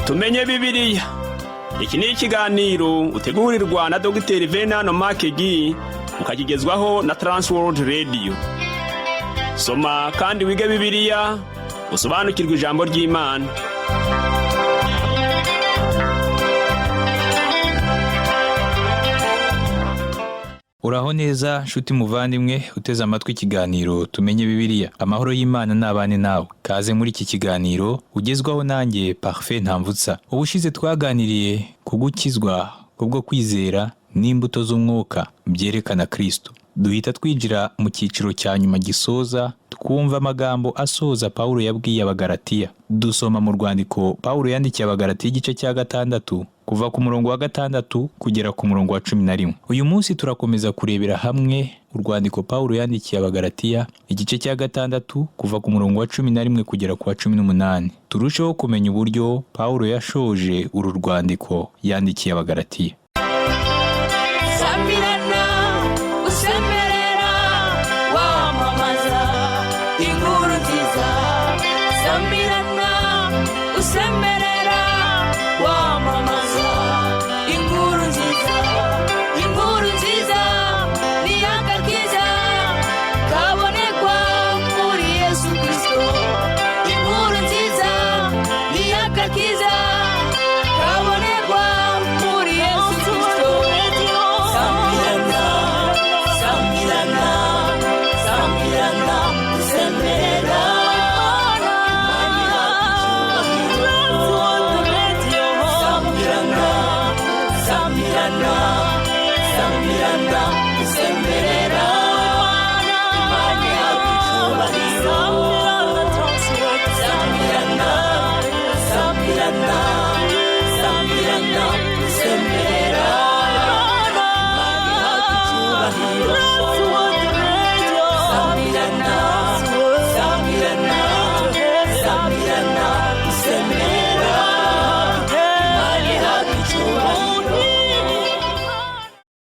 Tumenye Bibiliya. Iki ni ikiganiro utegurirwa na Dogiteri Venano Makegi, ukakigezwaho na Transworld Radio. Soma kandi wige Bibiliya, usobanukirwe ijambo ry'Imana. Uraho neza nshuti muvandimwe uteze amatwi ikiganiro Tumenye Bibiliya. Amahoro y'Imana n'abane nawe. Kaze muri iki kiganiro ugezwaho nanjye Parfait Ntamvutsa. Ubushize twaganiriye ku gukizwa kubwo kwizera n'imbuto z'umwuka byerekana Kristo. Duhita twinjira mu cyiciro cya nyuma gisoza, twumva amagambo asoza Pawulo yabwiye Abagalatiya. Dusoma mu rwandiko Pawulo yandikiye Abagalatiya igice cya 6, kuva ku murongo wa 6 kugera ku murongo wa 11. Uyu munsi turakomeza kurebera hamwe urwandiko Pawulo yandikiye Abagalatiya igice cya 6, kuva ku murongo wa 11 kugera ku wa 18. Turusheho kumenya uburyo Pawulo yashoje uru rwandiko yandikiye Abagalatiya. Samirana usemerera wamamaza inkuru nziza, samirana usemerera wamamaza inkuru nziza, inkuru nziza ni agakiza kabonekwa muri Yesu Kristo, inkuru nziza ni agakiza kabonekwa muri Yesu Kristo. Samirana, samirana, samirana usemerera. Samirana, samirana, samirana usemerera. Imana ihabwa icyubahiro. Samirana, samirana, samirana usemerera. Imana ihabwa icyubahiro. Samirana, samirana, samirana usemerera. Imana ihabwa icyubahiro.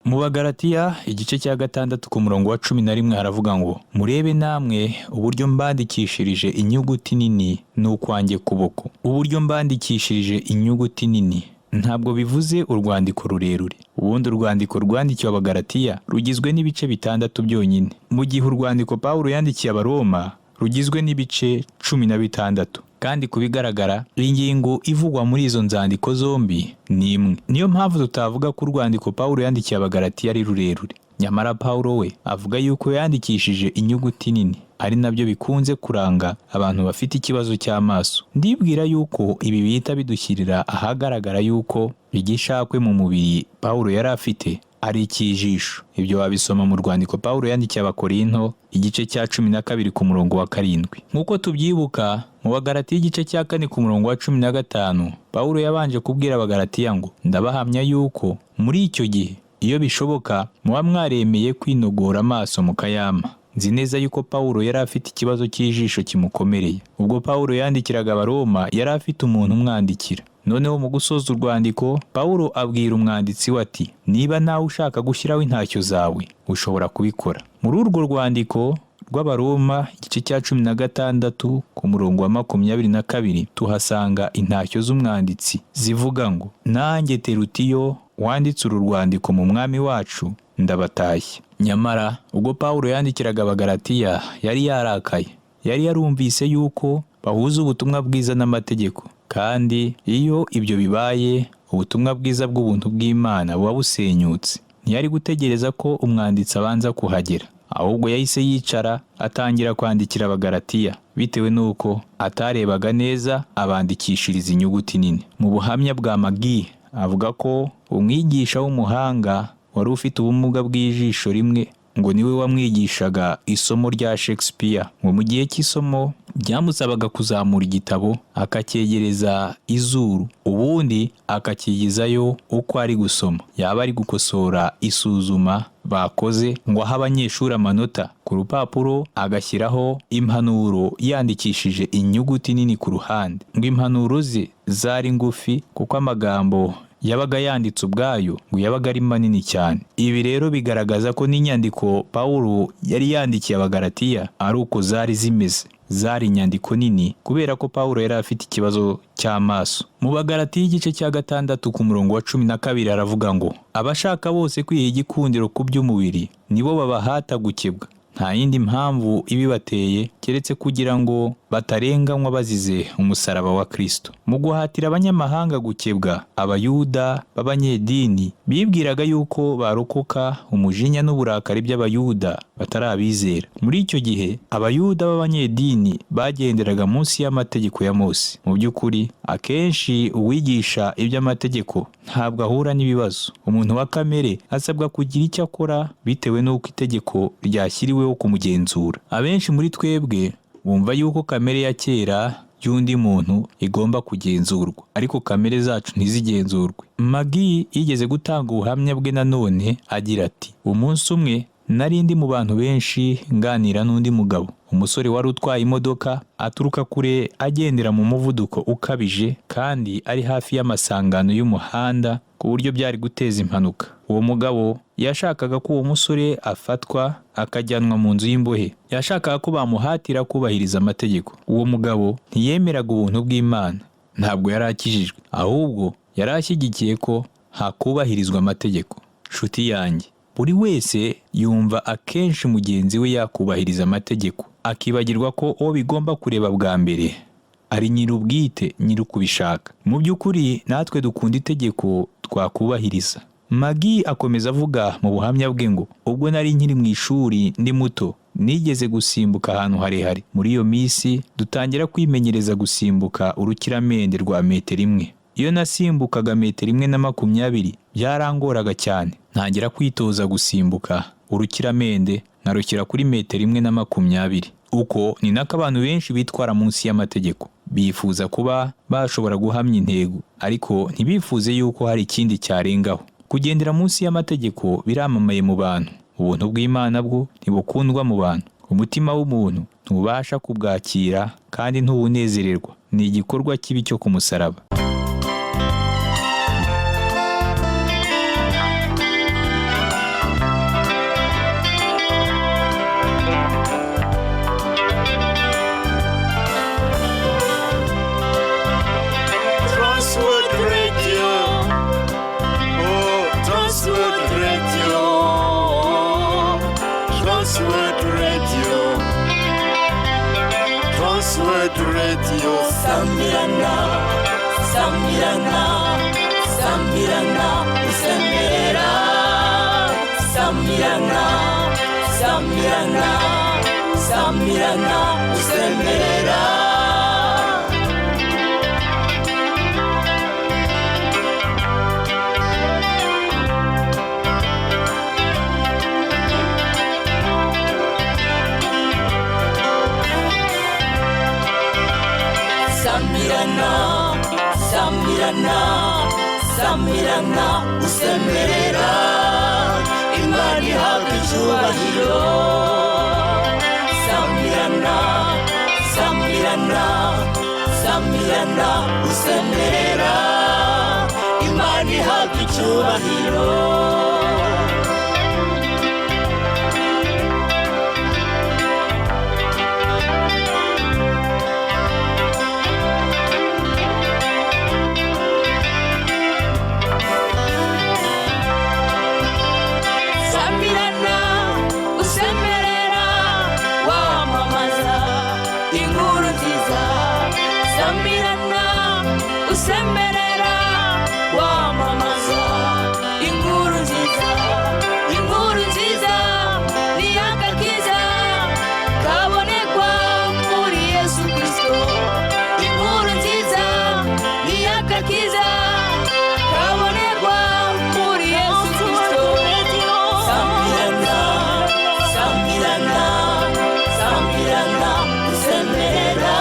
Mu Bagalatiya igice cya 6 ku murongo wa 11 haravuga ngo: murebe namwe uburyo mbandikishirije inyuguti nini n'ukwanjye kuboko. Uburyo mbandikishirije inyuguti nini ntabwo bivuze urwandiko rurerure. Ubundi urwandiko rwandikiwe Abagalatiya rugizwe n'ibice 6 byonyine, mu gihe urwandiko Pawulo yandikiye Abaroma rugizwe n'ibice 16. Kandi ku bigaragara ingingo ivugwa muri izo nzandiko zombi ni imwe. Niyo mpamvu tutavuga ko urwandiko Pawulo yandikiye Abagalatiya ari rurerure. Nyamara Pawulo we avuga yuko yandikishije inyuguti nini, ari nabyo bikunze kuranga abantu bafite ikibazo cy'amaso. Ndibwira yuko ibi bihita bidushyirira ahagaragara yuko igishakwe mu mubiri Pawulo yari afite ari icy'ijisho. Ibyo wabisoma mu rwandiko Pawulo yandikiye Abakorinto igice cya 12 ku murongo wa 7. Nk'uko tubyibuka mu Bagalatiya igice cya 4 ku murongo wa 15, Pawulo yabanje kubwira Abagalatiya ngo: ndabahamya yuko muri icyo gihe iyo bishoboka muba mwaremeye kwinogora amaso mukayama. Nzi neza yuko Pawulo yari afite ikibazo cy'ijisho kimukomereye. Ubwo Pawulo yandikiraga Abaroma yari afite umuntu umwandikira. Noneho mu gusoza urwandiko Pawulo abwira umwanditsi we ati: niba nawe ushaka gushyiraho intashyo zawe ushobora kubikora. Muri urwo rwandiko rw'Abaroma igice cya 16 ku murongo wa 22 tuhasanga intashyo z'umwanditsi zivuga ngo: nanjye Terutiyo wanditse uru rwandiko mu mwami wacu ndabatashye. Nyamara ubwo Pawulo yandikiraga Abagalatiya yari yarakaye. Yari yarumvise yuko bahuza ubutumwa bwiza n'amategeko, kandi iyo ibyo bibaye ubutumwa bwiza bw'ubuntu bw'Imana buba busenyutse. Ntiyari gutegereza ko umwanditsi abanza kuhagera, ahubwo yahise yicara atangira kwandikira Abagalatiya bitewe n'uko atarebaga neza abandikishiriza inyuguti nini. Mu buhamya bwa Magi avuga ko umwigisha w'umuhanga wari ufite ubumuga bw'ijisho rimwe ngo niwe wamwigishaga isomo rya Shakespeare. Ngo mu gihe cy'isomo byamusabaga kuzamura igitabo akacyegereza izuru, ubundi akakigezayo uko ari gusoma. Yaba ari gukosora isuzuma bakoze ngo ahe abanyeshuri amanota ku rupapuro, agashyiraho impanuro yandikishije inyuguti nini ku ruhande. Ngo impanuro ze zari ngufi kuko amagambo yabaga yanditse ubwayo ngo yabaga ari manini cyane. Ibi rero bigaragaza ko n'inyandiko Pawulo yari yandikiye Abagalatiya ari uko zari zimeze. Zari inyandiko nini kubera ko Pawulo yari afite ikibazo cy'amaso. Mu Bagalatiya igice cya 6 ku murongo wa 12 aravuga ngo abashaka bose kwiha igikundiro ku by'umubiri nibo babahata gukebwa, nta yindi mpamvu ibibateye keretse kugira ngo batarenganywa bazize umusaraba wa Kristo. Mu guhatira abanyamahanga gukebwa, Abayuda b'abanyedini bibwiraga yuko barokoka umujinya n'uburakari by'Abayuda batarabizera. Muri icyo gihe Abayuda b'abanyedini bagenderaga munsi y'amategeko ya Mose. Mu by'ukuri akenshi uwigisha iby'amategeko ntabwo ahura n'ibibazo. Umuntu wa kamere asabwa kugira icyo akora bitewe n'uko itegeko ryashyiriweho kumugenzura. Abenshi muri twebwe bumva yuko kamere ya kera y'undi muntu igomba kugenzurwa, ariko kamere zacu ntizigenzurwe. Magi yigeze gutanga ubuhamya bwe nanone agira ati umunsi umwe nari ndi mu bantu benshi nganira n'undi mugabo, umusore wari utwaye imodoka aturuka kure agendera mu muvuduko ukabije kandi ari hafi y'amasangano y'umuhanda ku buryo byari guteza impanuka. Uwo mugabo yashakaga ko uwo musore afatwa akajyanwa mu nzu y'imbohe. Yashakaga ko bamuhatira kubahiriza amategeko. Uwo mugabo ntiyemeraga ubuntu bw'Imana, ntabwo yari akijijwe, ahubwo yari ashyigikiye ko hakubahirizwa amategeko. Nshuti yanjye, buri wese yumva akenshi mugenzi we yakubahiriza amategeko, akibagirwa ko uwo bigomba kureba bwa mbere ari nyir'ubwite, nyir'ukubishaka. Mu by'ukuri natwe dukunda itegeko twakubahiriza. Magi akomeza avuga mu buhamya bwe ngo ubwo nari nkiri mu ishuri ndi muto nigeze gusimbuka ahantu harehare. Muri iyo minsi dutangira kwimenyereza gusimbuka urukiramende rwa metero 1. Iyo nasimbukaga metero 1.20 byarangoraga cyane. Ntangira kwitoza gusimbuka urukiramende nkarukira kuri metero 1.20. Uko ni nako abantu benshi bitwara munsi y'amategeko. Bifuza kuba bashobora guhamya intego, ariko ntibifuze yuko hari ikindi cyarengaho. Kugendera munsi y'amategeko biramamaye mu bantu. Ubuntu bw'Imana bwo ntibukundwa mu bantu. Umutima w'umuntu ntubasha kubwakira kandi ntuwunezererwa. Ni igikorwa kibi cyo ku musaraba. Transworld Radio. Oh, Transworld Radio. Transworld Radio. Transworld Radio. Samirana, Samirana, Samirana, Usemerera. Samirana, Samirana, Samirana, Usemerera. Samirana, Samirana, Samirana, usemerera, Imana ihabwa icyubahiro. Samirana, Samirana, Samirana, usemerera, Imana ihabwa icyubahiro. Samirana, usemerera, wamamaza inkuru nziza. Samirana, usemerera, wamamaza inkuru nziza. Inkuru nziza ni agakiza kabonekwa muri Yesu Kristo. Inkuru nziza ni agakiza kabonekwa muri Yesu Kristo. Samirana, Samirana, Samirana, usemerera,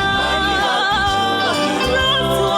Imana ihabwa icyubahiro.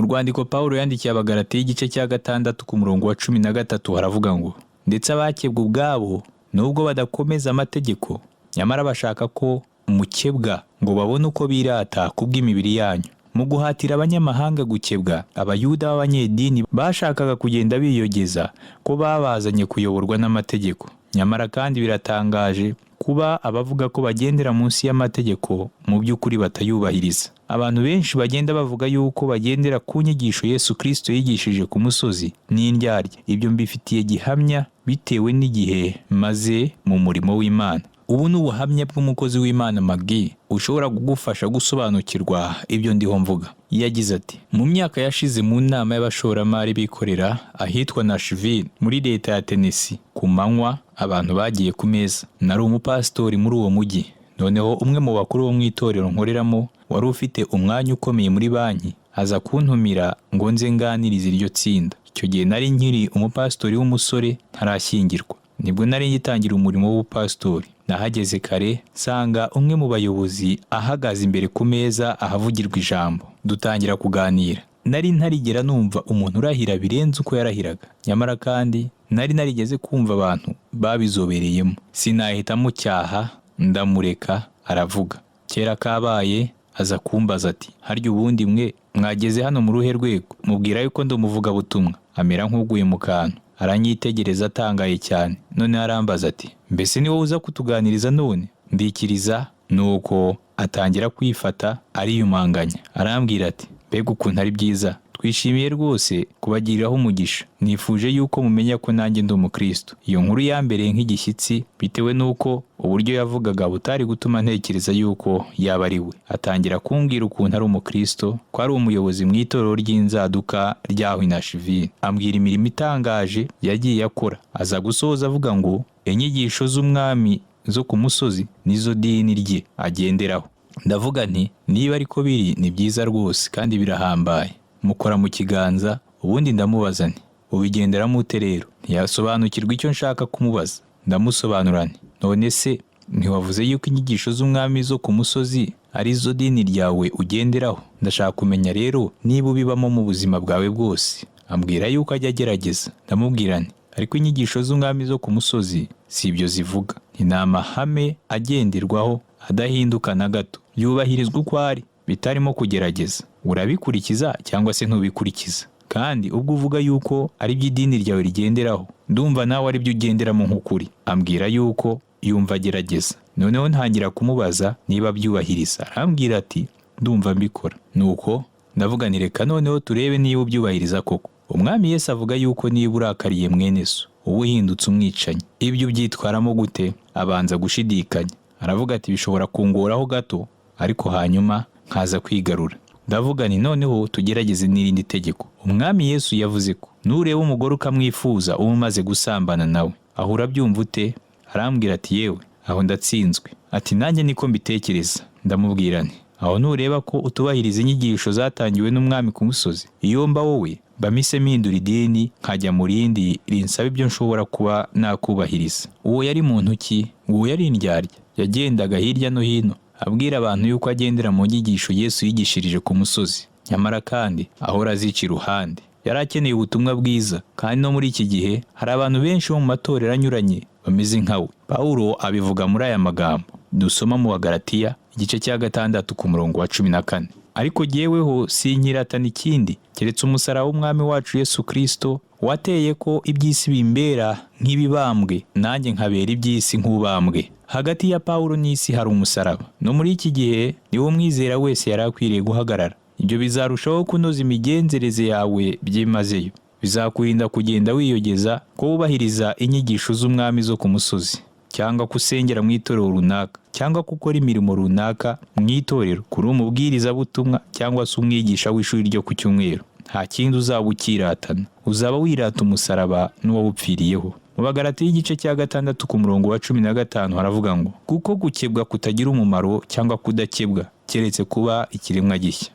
Mu rwandiko Pawulo yandikiye Abagalatiya igice cya 6 ku murongo wa 13 haravuga ngo ndetse abakebwa ubwabo nubwo badakomeza amategeko, nyamara bashaka ko mukebwa ngo babone uko birata kubw'imibiri yanyu. Mu guhatira abanyamahanga gukebwa, Abayuda b'abanyedini bashakaga kugenda biyogeza ko babazanye kuyoborwa n'amategeko. Nyamara kandi biratangaje kuba abavuga ko bagendera munsi y'amategeko mu by'ukuri batayubahiriza. Abantu benshi bagenda bavuga yuko bagendera ku nyigisho Yesu Kristo yigishije ku musozi n'indyarya. Ibyo mbifitiye gihamya bitewe n'igihe maze mu murimo w'Imana. Ubu ni ubuhamya bw'umukozi w'Imana Magi ushobora kugufasha gusobanukirwa ibyo ndiho mvuga. Yagize ati: mu myaka yashize mu nama y'abashoramari bikorera ahitwa Nashville muri leta ya Tennessee, ku manywa abantu bagiye ku meza. Nari umupasitori muri uwo mujyi. Noneho umwe mu bakuru bo mu itorero nkoreramo wari ufite umwanya ukomeye muri banki aza kuntumira ngo nze nganirize iryo tsinda. Icyo gihe nari nkiri umupasitori w'umusore ntarashyingirwa. Nibwo nari ngitangira umurimo w'ubupasitori. Nahageze kare nsanga umwe mu bayobozi ahagaze imbere ku meza ahavugirwa ijambo. Dutangira kuganira. Nari ntarigera numva umuntu urahira birenze uko yarahiraga. Nyamara kandi nari narigeze kumva abantu babizobereyemo. Sinahita mucyaha, ndamureka aravuga. Kera kabaye aza kumbaza ati: harya ubundi mwe mwageze hano mu ruhe rwego? Mubwira yuko ndi umuvugabutumwa. Amera nk'uguye mu kantu. Aranyitegereza atangaye cyane. None arambaza ati: mbese ni wowe uza kutuganiriza none? Ndikiriza. Nuko atangira kwifata ariyumanganya. Arambwira ati: mbega ukuntu ari byiza, twishimiye rwose kubagiriraho umugisha. Nifuje yuko mumenya ko nanjye ndi umukristo. Iyo nkuru yambereye nk'igishyitsi bitewe n'uko uburyo yavugaga butari gutuma ntekereza yuko yaba ari we. Atangira kumbwira ukuntu ari umukristo, ko ari umuyobozi mu itorero ry'inzaduka ryaho i Nashville. Ambwira imirimo itangaje yagiye akora. Aza gusoza avuga ngo inyigisho z'umwami zo ku musozi nizo dini rye agenderaho. Ndavuga nti niba ariko biri ni byiza rwose kandi birahambaye. Mukora mu kiganza, ubundi ndamubaza nti ubigenderamo ute rero? Ntiyasobanukirwa icyo nshaka kumubaza. Ndamusobanura nti none se ntiwavuze yuko inyigisho z'umwami zo ku musozi ari zo dini ryawe ugenderaho? Ndashaka kumenya rero niba ubibamo mu buzima bwawe bwose. Ambwira yuko ajya agerageza. Ndamubwira nti ariko inyigisho z'umwami zo ku musozi si ibyo zivuga. Ni amahame agenderwaho adahinduka na gato, yubahirizwa uko ari, bitarimo kugerageza. Urabikurikiza cyangwa se ntubikurikiza. Kandi ubwo uvuga yuko ari byo idini ryawe rigenderaho, ndumva nawe ari byo ugenderamo nk'ukuri. Ambwira yuko yumva agerageza. Noneho ntangira kumubaza niba abyubahiriza. Arambwira ati ndumva mbikora. Nuko ndavuga nti reka noneho turebe niba ubyubahiriza koko. Umwami Yesu avuga yuko niba urakariye mwene so uba uhindutse umwicanyi. Ibyo ubyitwaramo gute? Abanza gushidikanya. Aravuga ati bishobora kungoraho gato, ariko hanyuma nkaza kwigarura. Ndavuga nti noneho tugerageze n'irindi tegeko. Umwami Yesu yavuze ko nureba umugore ukamwifuza uba umaze gusambana nawe. Aho urabyumva ute? Arambwira ati yewe aho ndatsinzwe. Ati nanjye niko mbitekereza. Ndamubwira nti aho nureba ko utubahiriza inyigisho zatangiwe n'umwami ku musozi, iyo mba wowe bamise mpindura idini nkajya mu rindi rinsaba ibyo nshobora kuba nakubahiriza. Uwo yari muntu ki? Uwo yari indyarya. Yagendaga hirya no hino abwira abantu yuko agendera mu nyigisho Yesu yigishirije ku musozi. Nyamara kandi ahora azica iruhande. Yari akeneye ubutumwa bwiza, kandi no muri iki gihe hari abantu benshi bo mu matorero anyuranye bameze nkawe. Pawulo abivuga muri aya magambo dusoma mu Bagalatiya igice cya 6 ku murongo wa 14. Ariko jyeweho sinkiratana ikindi keretse umusaraba w'umwami wacu Yesu Kristo, wateye ko iby'isi bimbera nk'ibibambwe, nanjye nkabera iby'isi nk'ubambwe. Hagati ya Pawulo n'isi hari umusaraba. No muri iki gihe niwo mwizera wese yari akwiriye guhagarara. Ibyo bizarushaho kunoza imigenzereze yawe byimazeyo. Bizakurinda kugenda wiyogeza ko wubahiriza inyigisho z'umwami zo ku musozi, cyangwa kusengera mu itorero runaka, cyangwa gukora imirimo runaka mu itorero, kuri umubwirizabutumwa cyangwa se umwigisha w'ishuri ryo ku cyumweru. Nta kindi uzaba ukiratana. Uzaba wirata umusaraba n'uwawupfiriyeho. Mu Bagalatiya igice cya 6 ku murongo wa 15 haravuga ngo kuko gukebwa kutagira umumaro cyangwa kudakebwa, keretse kuba ikiremwa gishya.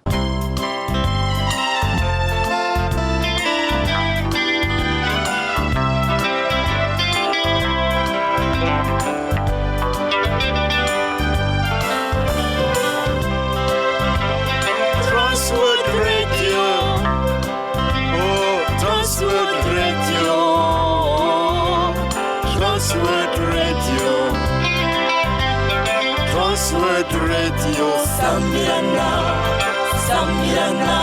Transworld Radio. Transworld Radio. Samirana, samirana,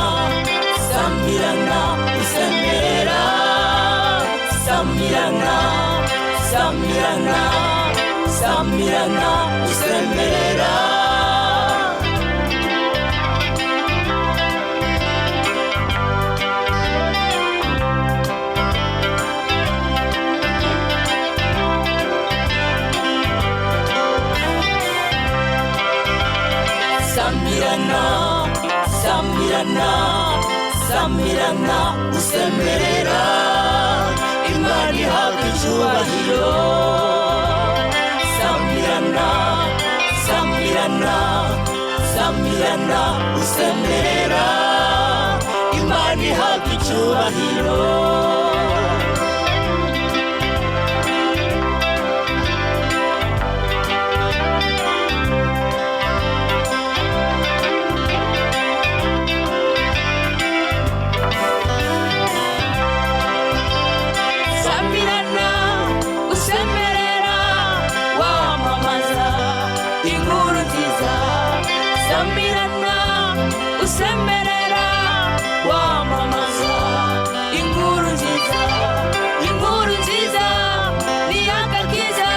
samirana, usemerera. Samirana, samirana, samirana, usemerera. Samirana, samirana, samirana, usemerera. Imana ihabwa icyubahiro. Samirana, samirana, samirana, usemerera. Imana ihabwa icyubahiro. Samirana, usemerera, wamamaza inkuru nziza. Samirana, usemerera, wamamaza inkuru nziza. Inkuru nziza ni agakiza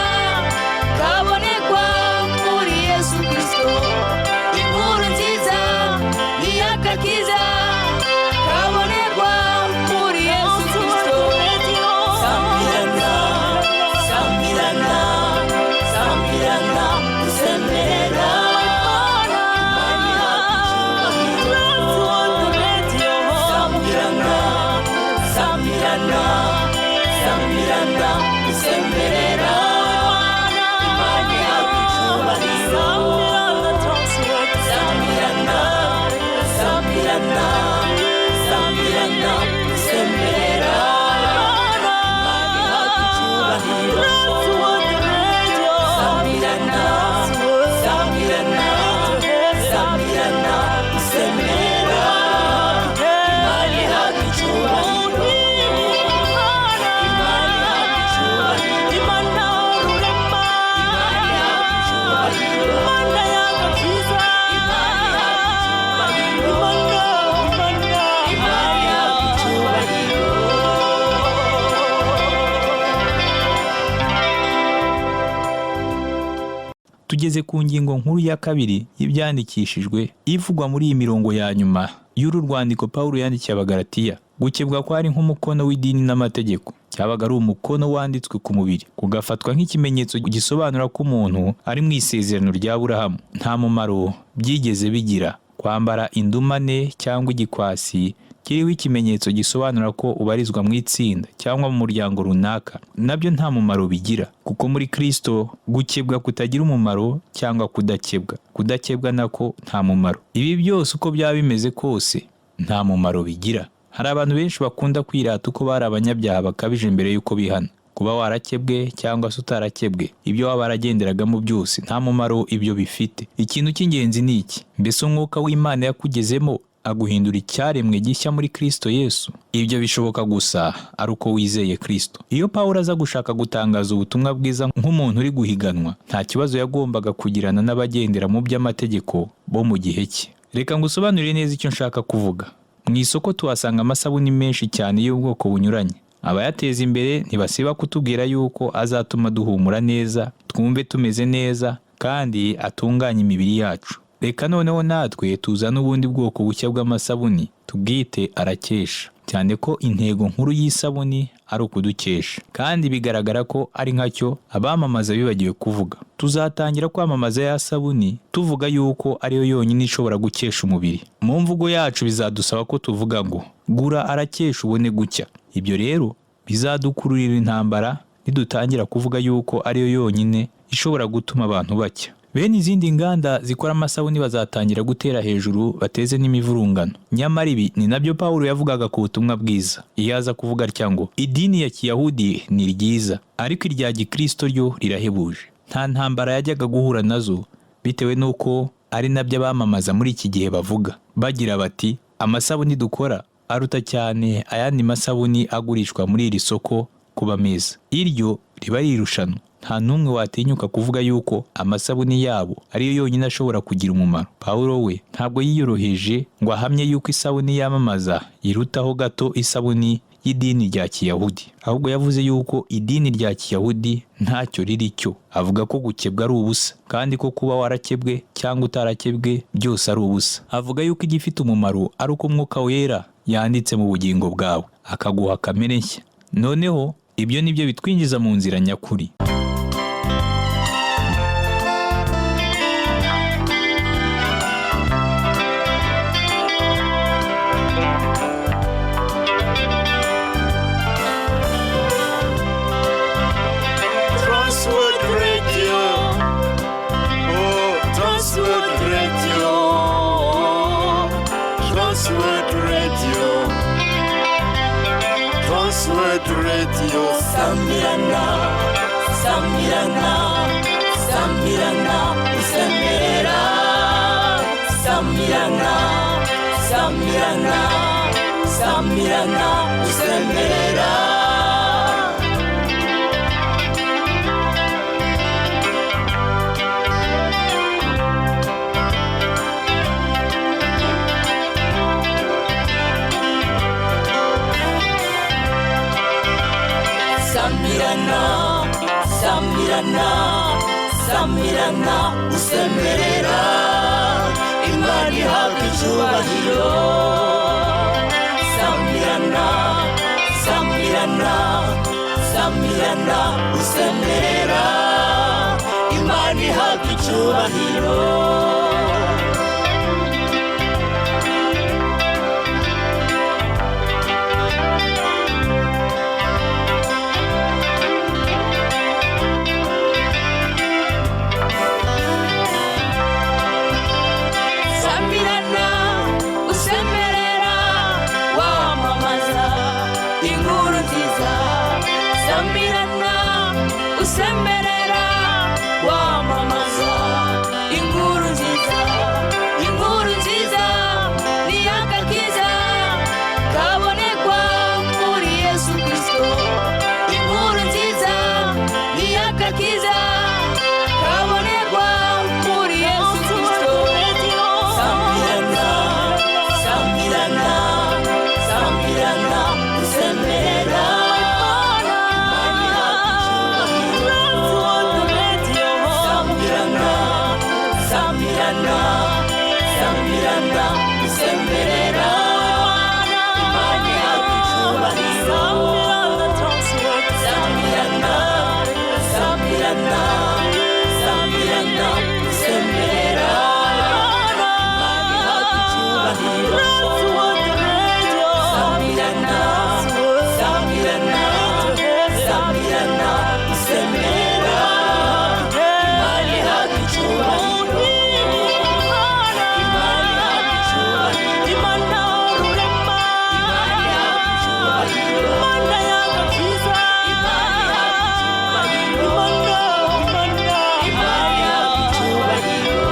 kabonekwa muri Yesu Kristo. Inkuru nziza ni agakiza kabonekwa muri Yesu Kristo. Samirana, samirana, samirana, usemerera. Samirana, samirana, samirana, usemerera. Imana ihabwa icyubahiro. Samirana, samirana, samirana, usemerera. Imana ihabwa icyubahiro. Samirana, samirana, samirana, usemerera. Imana ihabwa icyubahiro. Imana ihabwa icyubahiro. Imana ihabwa icyubahiro. Imana ihabwa icyubahiro. Imana ihabwa icyubahiro. Tugeze ku ngingo nkuru ya kabiri y'ibyandikishijwe ivugwa muri iyi mirongo ya nyuma y'uru rwandiko Pawulo yandikiye Abagalatiya. Gukebwa kwari nk'umukono w'idini n'amategeko. Cyabaga ari umukono wanditswe ku mubiri, kugafatwa nk'ikimenyetso gisobanura ko umuntu ari mu isezerano rya Aburahamu. Nta mumaro byigeze bigira kwambara indumane cyangwa igikwasi kiriho ikimenyetso gisobanura ko ubarizwa mu itsinda cyangwa mu muryango runaka, nabyo nta mumaro bigira, kuko muri Kristo gukebwa kutagira umumaro cyangwa kudakebwa, kudakebwa nako nta mumaro. Ibi byose uko byaba bimeze kose nta mumaro bigira. Hari abantu benshi bakunda kwirata uko bari abanyabyaha bakabije mbere y'uko bihana. Kuba warakebwe cyangwa se utarakebwe, ibyo waba waragenderagamo byose nta mumaro ibyo bifite. Ikintu cy'ingenzi ni iki: mbese umwuka w'Imana yakugezemo aguhindura icyaremwe gishya muri Kristo Yesu? Ibyo bishoboka gusa ari uko wizeye Kristo. Iyo Pawulo aza gushaka gutangaza ubutumwa bwiza nk'umuntu uri guhiganwa, nta kibazo yagombaga kugirana n'abagendera mu by'amategeko bo mu gihe cye. Reka ngusobanurire neza icyo nshaka kuvuga. Mu isoko tuhasanga amasabuni menshi cyane y'ubwoko bunyuranye. Abayateza imbere ntibasiba kutubwira yuko azatuma duhumura neza, twumve tumeze neza, kandi atunganye imibiri yacu. Reka noneho natwe tuzane ubundi bwoko bushya bw'amasabuni, tubwite arakesha. Cyane ko intego nkuru y'isabuni ari ukudukesha, kandi bigaragara ko ari nkacyo abamamaza bibagiwe kuvuga. Tuzatangira kwamamaza ya sabuni tuvuga yuko ariyo yonyine ishobora gukesha umubiri. Mu mvugo yacu bizadusaba ko tuvuga ngo gura arakesha ubone gucya. Ibyo rero bizadukururira intambara nidutangira kuvuga yuko ariyo yonyine ishobora gutuma abantu bacya. Bene izindi nganda zikora amasabuni bazatangira gutera hejuru bateze n'imivurungano. Nyamara ibi ni nabyo Pawulo yavugaga ku butumwa bwiza. Iyo aza kuvuga atya ngo idini ya Kiyahudi ni ryiza, ariko irya Gikristo ryo rirahebuje, nta ntambara yajyaga guhura nazo, bitewe n'uko ari nabyo abamamaza muri iki gihe bavuga. Bagira bati amasabuni dukora aruta cyane ayandi masabuni agurishwa muri iri soko kuba meza. Iryo riba ari irushanwa. Nta n'umwe watinyuka kuvuga yuko amasabuni yabo ariyo yonyine ashobora kugira umumaro. Pawulo we ntabwo yiyoroheje ngo ahamye yuko isabuni yamamaza irutaho gato isabuni y'idini rya Kiyahudi, ahubwo yavuze yuko idini rya Kiyahudi ntacyo riri cyo. Avuga ko gukebwa ari ubusa, kandi ko kuba warakebwe cyangwa utarakebwe byose ari ubusa. Avuga yuko igifite umumaro ari uko Umwuka Wera yanditse mu bugingo bwawe akaguha kamere nshya. Noneho ibyo ni byo bitwinjiza mu nzira nyakuri. Transworld Radio. Oh, Transworld Radio. Transworld Radio. Transworld Radio. Samirana, Samirana, Samirana, usemerera. Samirana, Samirana, Samirana, usemerera. Samirana, Samirana, Samirana, usemerera. Imana ihabwa icyubahiro. Samirana, Samirana, Samirana, usemerera. Imana ihabwa icyubahiro. Samirana, usemerera, wamamaza inkuru nziza. Samirana, usemerera, wamamaza inkuru nziza. Inkuru nziza ni agakiza kabonekwa muri Yesu Kristo. Inkuru nziza ni agakiza kabonekwa muri Yesu Kristo. Samirana, Samirana, Samirana, usemerera. Samirana, Samirana, Samirana, usemerera. Imana ihabwa icyubahiro. Samirana, Samirana, Samirana, usemerera. Imana ihabwa icyubahiro. Samirana, Samirana, Samirana, usemerera. Imana ihabwa icyubahiro. Imana ihabwa icyubahiro. Imana ihabwa icyubahiro. Imana ihabwa icyubahiro. Imana ihabwa icyubahiro.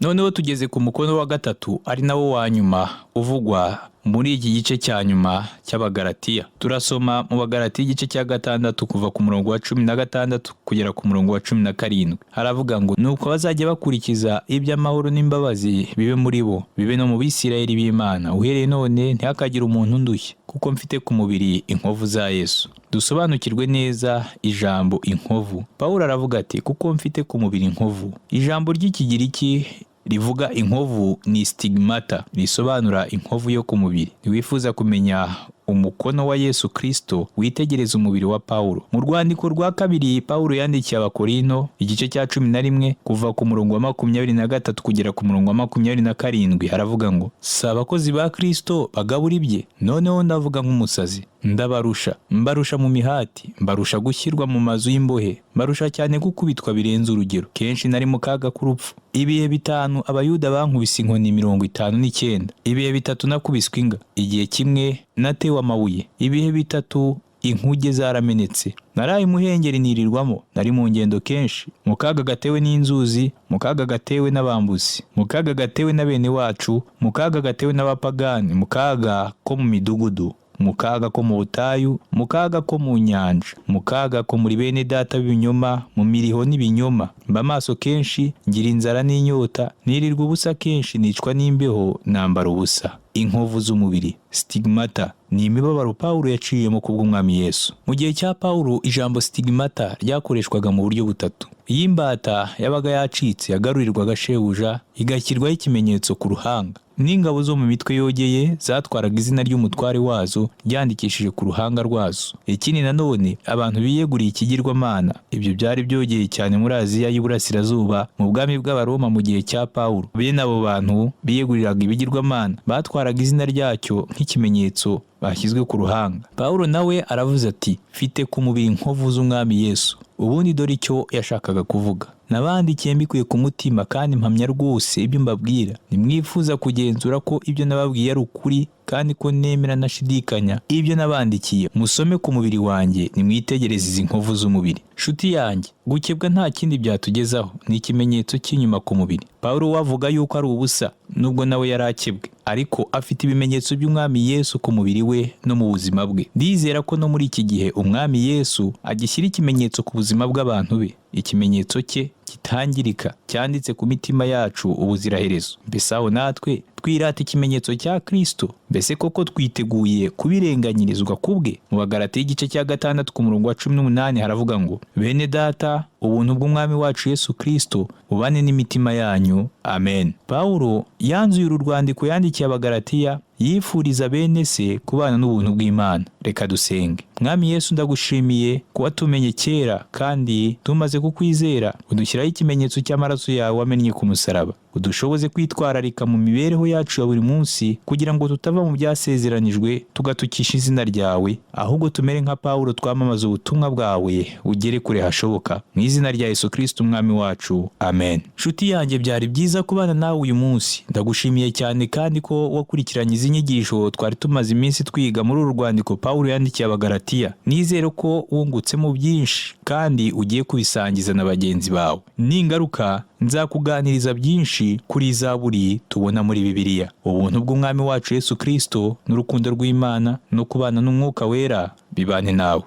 Noneho tugeze ku mukono wa gatatu, ari nawo wa nyuma uvugwa muri iki gice cya nyuma cy'Abagalatiya. Turasoma mu Bagalatiya igice cya 6 kuva ku murongo wa 16 kugera ku murongo wa 17. Haravuga ngo nuko bazajya bakurikiza iby'amahoro n'imbabazi bibe muri bo, bibe no mu Bisirayeli b'Imana. Uhereye none ntihakagire umuntu undushya, kuko mfite ku mubiri inkovu za Yesu. Dusobanukirwe neza ijambo inkovu. Pawulo aravuga ati kuko mfite ku mubiri inkovu. Ijambo ry'Ikigiriki rivuga inkovu ni stigmata, risobanura inkovu yo ku mubiri. Ntiwifuza kumenya umukono wa Yesu Kristo, witegereza umubiri wa Pawulo. Mu rwandiko rwa kabiri Pawulo yandikiye Abakorinto igice cya 11 kuva ku murongo wa 23 kugera ku murongo wa 27, haravuga ngo si abakozi ba Kristo bagabura ibye? Noneho ndavuga nk'umusazi, ndabarusha, mbarusha mu mihati, mbarusha gushyirwa mu mazu y'imbohe, mbarusha cyane gukubitwa birenze urugero. Kenshi nari mu kaga k'urupfu. Ibihe 5 Abayuda bankubise inkoni 59, ibihe 3 nakubiswe inga, igihe kimwe natewe amabuye, ibihe 3 Inkuge zaramenetse, naraye imuhengeri nirirwamo, nari mu ngendo kenshi, mu kaga gatewe n'inzuzi, mu kaga gatewe n'abambuzi, mu kaga gatewe na bene wacu, mu kaga gatewe n'abapagani, mu kaga ko mu midugudu, mu kaga ko mu butayu, mu kaga ko mu nyanja, mu kaga ko muri bene data b'ibinyoma, mu miriho n'ibinyoma. Mba maso kenshi, ngira inzara n'inyota, nirirwa ubusa kenshi, nicwa n'imbeho, nambara ubusa. Inkovu z'umubiri, stigmata, ni imibabaro Pawulo yaciyemo kubw'Umwami Yesu. Mu gihe cya Pawulo, ijambo stigmata ryakoreshwaga mu buryo butatu. Iyo imbata yabaga yacitse, yagarurirwaga shebuja, igashyirwaho ikimenyetso ku ruhanga. N'ingabo zo mu mitwe yogeye zatwaraga izina ry'umutware wazo ryandikishije ku ruhanga rwazo. Ikindi nanone, abantu biyeguriye ikigirwamana, ibyo byari byogeye cyane muri Aziya y'Iburasirazuba mu bwami bw'Abaroma mu gihe cya Pawulo. Bene abo bantu biyeguriraga ibigirwamana batwaraga izina ryacyo nk'ikimenyetso bashyizwe ku ruhanga. Pawulo nawe aravuze ati: "Mfite ku mubiri inkovu z'Umwami Yesu." Ubundi dore icyo yashakaga kuvuga: "Nabandikiye mbikuye ku mutima, kandi mpamya rwose ibyo mbabwira. Nimwifuza kugenzura ko ibyo nababwiye ari ukuri, kandi ko nemera ntashidikanya ibyo nabandikiye, musome ku mubiri wanjye, nimwitegereze izi nkovu z'umubiri." Nshuti yanjye, gukebwa nta kindi byatugezaho, ni ikimenyetso cy'inyuma ku mubiri. Pawulo we avuga yuko ari ubusa, nubwo nawe yari akebwe, ariko afite ibimenyetso by'Umwami Yesu ku mubiri we no mu buzima bwe. Ndizera ko no muri iki gihe Umwami Yesu agishyira ikimenyetso ku buzima bw'abantu be, ikimenyetso cye kitangirika cyanditse ku mitima yacu ubuziraherezo. Mbese aho natwe twirata ikimenyetso cya Kristo? Mbese koko twiteguye kubirenganyirizwa kubwe? Mu Bagalatiya igice cya 6 ku murongo wa 18 haravuga ngo: "Bene data, ubuntu bw'Umwami wacu Yesu Kristo bubane n'imitima yanyu. Amen." Pawulo yanzuye uru rwandiko yandikiye Abagalatiya yifuriza bene se kubana n'ubuntu bw'Imana. Reka dusenge. Mwami Yesu, ndagushimiye kuba tumenye kera kandi tumaze kukwizera, udushyiraho ikimenyetso cy'amaraso yawe wamennye ku musaraba. Udushoboze kwitwararika mu mibereho yacu ya buri munsi, kugira ngo tutava mu byasezeranijwe tugatukisha izina ryawe, ahubwo tumere nka Pawulo twamamaza ubutumwa bwawe bugere kure hashoboka. Mu izina rya Yesu Kristo Umwami wacu, amen. Nshuti yanjye, byari byiza kubana nawe uyu munsi. Ndagushimiye cyane kandi ko wakurikiranye izi nyigisho twari tumaze iminsi twiga muri uru rwandiko Pawulo yandikiye Abagalatiya. Nizere ko wungutsemo byinshi kandi ugiye kubisangiza na bagenzi bawe. Ningaruka nzakuganiriza byinshi kuri zaburi tubona muri Bibiliya. Ubuntu bw'Umwami wacu Yesu Kristo n'urukundo rw'Imana no kubana n'Umwuka Wera bibane nawe.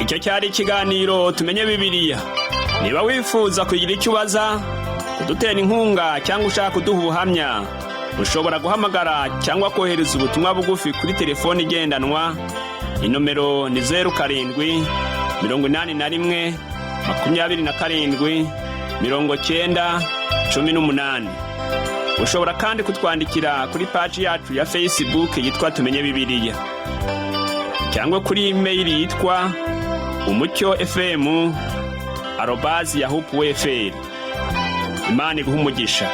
Icyo cyari ikiganiro Tumenye Bibiliya. Niba wifuza kugira icyo ubaza, kudutera inkunga cyangwa ushaka kuduha ubuhamya, ushobora guhamagara cyangwa kohereza ubutumwa bugufi kuri telefoni igendanwa. Inomero ni 0781 27 90 18. Ushobora kandi kutwandikira kuri paji yacu ya Facebook yitwa Tumenye Bibiliya, cyangwa kuri imeyili yitwa umucyofm@yahoo.fr. Imana iguhe umugisha.